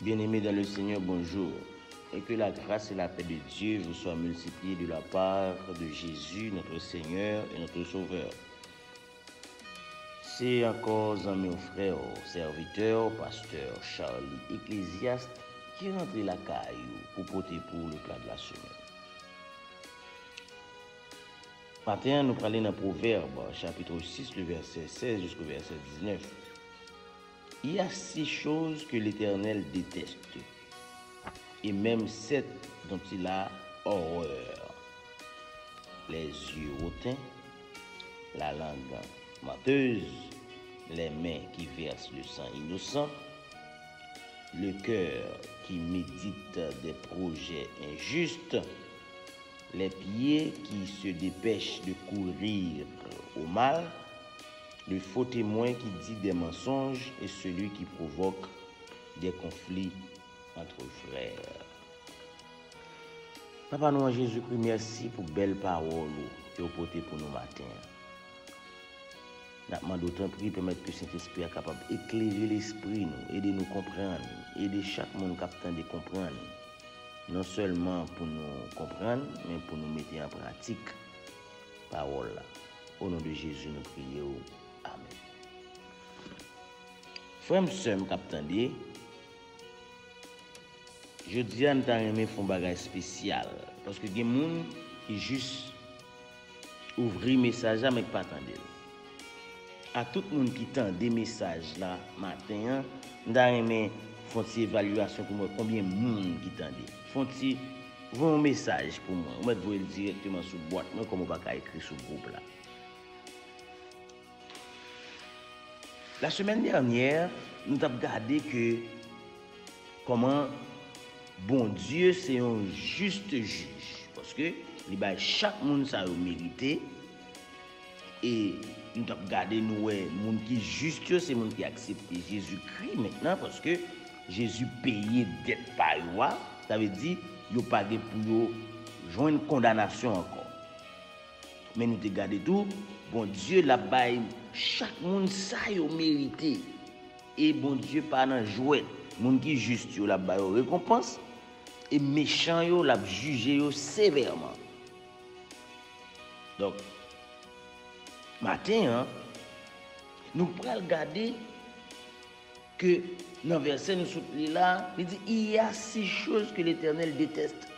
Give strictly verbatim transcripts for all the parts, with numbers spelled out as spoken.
Bien-aimés dans le Seigneur, bonjour. Et que la grâce et la paix de Dieu vous soient multipliées de la part de Jésus, notre Seigneur et notre Sauveur. Se ankò zanmi w, frè w, sèvitè w, pastè Charlie Ecclésiaste ki rantre lakay ou pou pote pou ou le plat de la semaine. Maten an, nou prale nan Pwovèb, chapit sis, le vèsè sèz jisko vèsè diznèf. Il y a six choses que l'Éternel déteste, et même sept dont il a horreur. Les yeux hautains, la langue menteuse, les mains qui versent le sang innocent, le cœur qui médite des projets injustes, les pieds qui se dépêchent de courir au mal, le faux témoin qui dit des mensonges et celui qui provoque des conflits entre frères. Papa nou an Jezikri, mèsi pou bèl pawòl ou ke w pote pou nou maten an. N ap mande w, tanpri, pèmèt ke Sentespri a kapab eklere lespri nou, ede nou konprann, ede chak moun k ap tande konprann, non sèlman pou nou konprann, men pou nou mete an pratik pawòl la. O non de Jezi, nou priye w. Amèn. Frè m, sè m k ap tande, jodi a, m ta renmen fè yon bagay espesyal, paske gen moun ki jis ouvri mesaj la, men k pa tande l. A tout moun ki tande mesaj la maten an, m ta renmen fè yon ti evalyasyon pou m wè konbyen moun ki tande. Fè yon ti, voye yon mesaj pou mwen. Ou mèt voye l dirèkteman sou bwat mwen, kòm ou pa ka ekri sou gwoup la. La semaine dernière, nou t ap gade ke kòman Bondye se yon jis jij, paske li bay chak moun sa yo merite. E nou t ap gade, nou wè moun ki jis yo, se moun ki aksepte Jezikri mentnan, paske Jezi peye dèt pa yo a. Sa vle di, yo pa gen pou yo jwenn kondanasyon ankò. Men nou te gade tou, Bondye l ap bay chak moun sa yo merite. E Bondye pa nan jwèt. Moun ki jis yo, l ap ba yo rekonpans. E mechan yo, l ap jije yo sevèman. Donk, maten an, nou pral gade ke nan vèsè nou sot li la, li di, il y a six choses que l'Éternel déteste.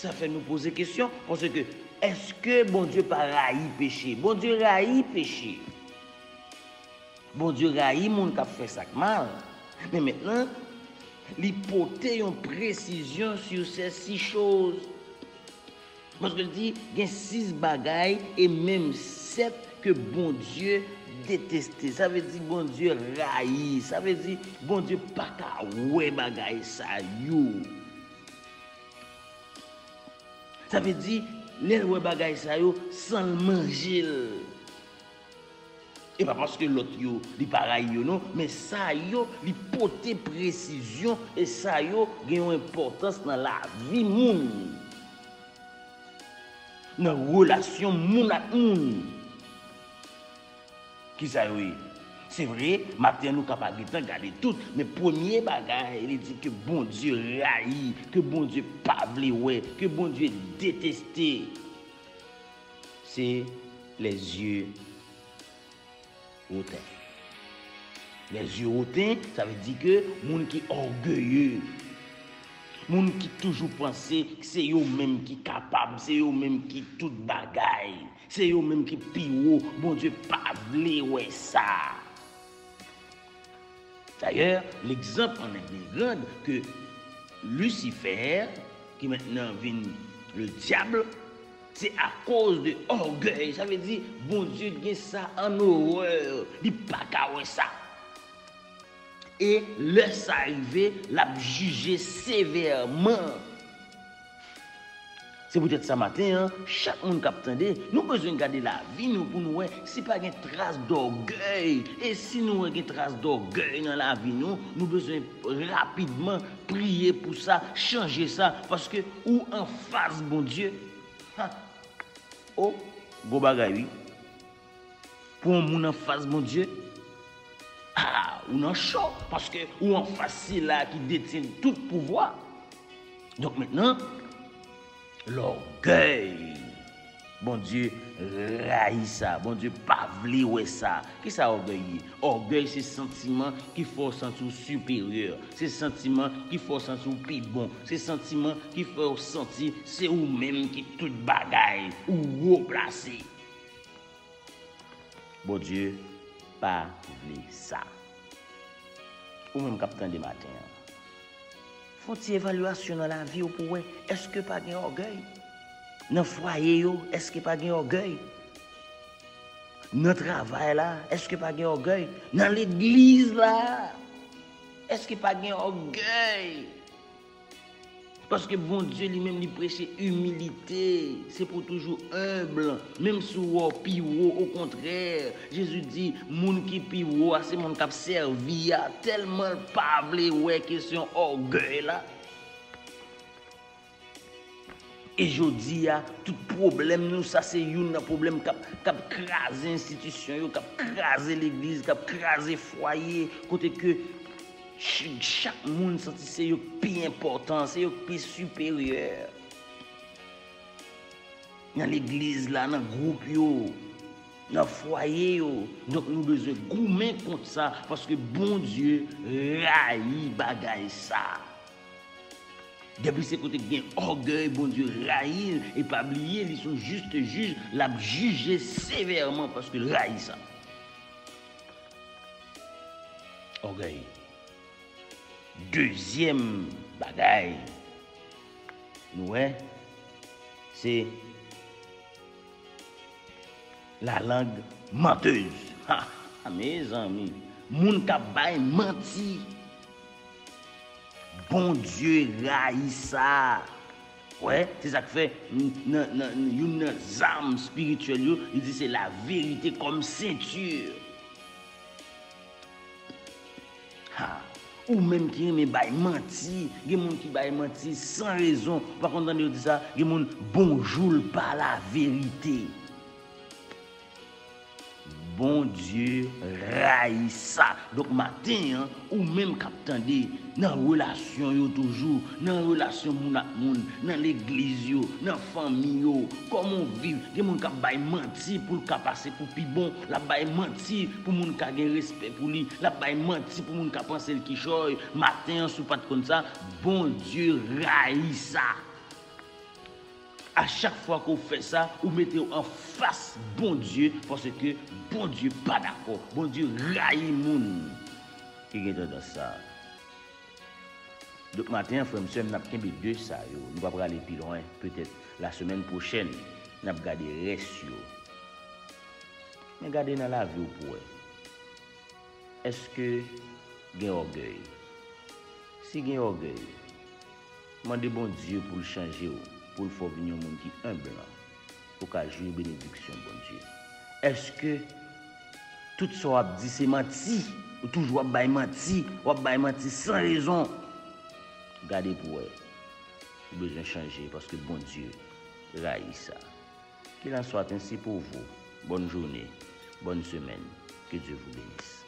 Sa fè nou poze kesyon, paske èske Bondye pa rayi peche? Bondye rayi peche. Bondye rayi moun k ap fè sa k mal. Men mentnan, li pote yon presizyon sur ces six choses. Paske l di, gen sis bagay e menm sèt ke Bondye deteste. Sa vle di Bondye rayi. Sa vle di Bondye pa ka wè bagay sa yo. Sa vle di, lè l wè bagay sa yo, san l manje l. E pa paske lòt yo, li pa rayi yo non, men sa yo, li pote presizyon, e sa yo gen yon enpòtans nan lavi moun, nan relasyon moun ak moun. Kisa yo ye? Se vre, maten an nou ka pa gentan gade tout, men premye bagay, li di ke Bondye rayi, ke Bondye pa vle wè, ke Bondye deteste, se les yeux hautains. Les yeux hautains, sa vle di ke moun ki ògeye, moun ki toujou panse se yo menm ki kapab, se yo menm ki tout bagay, se yo menm ki pi wo. Bondye pa vle wè sa. Dayè, legzanp an èk de grand ke Lisifè, ki mentnan vin le dyab, se akoz de ògèy. Sa vle di, Bondye gen sa an orè, li pa ka wè sa. E lè sa rive, l ap jije sevèman. Se poutèt sa maten an, chak moun k ap tande, nou bezwen gade lavi nou pou nou wè si pa gen tras dògèy. E si nou wè gen tras dògèy nan lavi nou, nou bezwen rapidman priye pou sa, chanje sa, paske ou anfas Bondye. Ha! O, gwo bagay wi. Pou yon moun anfas Bondye, a, Ou nan cho, paske ou anfas sila ki detyen tout pouvwa. Donk mentnan, lògèy. Bondye rayi sa. Bondye pa vle wè sa. Kisa ògèy ye? Ògèy se santiman ki fè w santi w siperyè. Se santiman ki fè w santi w pi bon. Se santiman ki fè w santi se ou menm ki tout bagay. Ou wo plase. Bondye pa vle sa. Ou menm k ap tande maten an, fè yon ti evalyasyon nan lavi w pou w wè, èske pa gen ògèy? Nan fwaye yo, èske pa gen ògèy? Nan travay la, èske pa gen ògèy? Nan legliz la, èske pa gen ògèy? Paske Bondye li menm li preche imilite. Se pou toujou enb. Menm si w wè w pi wo, okontrè, Jezi di, moun ki pi wo a, se moun k ap sèvi a. Tèlman l pa vle wè kesyon ògèy la. E jodi a, tout pwoblèm nou, sa se youn nan pwoblèm k ap, k ap kraze enstitisyon yo, k ap kraze legliz, k ap kraze fwaye, kote ke ch-, chak moun santi se yo k pi enpòtan, se yo k pi siperyè. Nan legliz la, nan gwoup yo, nan fwaye yo. Donk nou bezwen goumen kont sa, paske Bondye rayi bagay sa. Depi se kote k gen ògèy, Bondye rayi l, e pa bliye, li se yon jis jij, l ap jije sevèman paske l rayi sa. Ògèy. Dezyèm bagay, nou wè, se la langue menteuse. Ha, mezanmi, moun k ap bay manti. Bondye rayi sa. Wè, se sa k fè n-, nan, nan, youn nan zam espirityèl yo, li di se laverite kòm senti. Ha, ou menm ki renmen bay manti, gen moun ki bay manti san rezon. Ou pa konn tande yo di sa, gen moun bonjou l pa laverite. Bondye rayi sa. Donk maten an, ou menm k ap tande, nan relasyon yo toujou, nan relasyon moun ak moun, nan legliz yo, nan fanmi yo, kòman w viv, gen moun k ap bay manti pou l ka pase pou pi bon, l ap bay manti pou moun ka gen respè pou li, l ap bay manti pou moun ka panse l kichòy. Maten an, si w pa t konn sa, Bondye rayi sa. A chak fwa ke w fè sa, ou mete w anfas Bondye, paske Bondye pa dakò. Bondye rayi moun ki gen tandans sa. Donk, maten an, frè m, sè m, n ap kenbe de sa yo. Nou pa prale pi lwen, petèt lasemèn pwochèn, n ap gade rès yo. Men gade nan lavi w pou w wè. Èske gen ògèy? Si gen ògèy, mande Bondye pou l chanje w, pou l fè w vin yon moun ki enb, pou w ka jwi benediksyon Bondye. Èske tout sa w ap di se manti? Ou toujou ap bay manti, w ap bay manti san rezon. Gade pou w wè. Ou bezwen chanje paske Bondye rayi sa. Qu'il en soit ainsi pour vous. Bonne journée, bonne semaine. Que Dieu vous bénisse.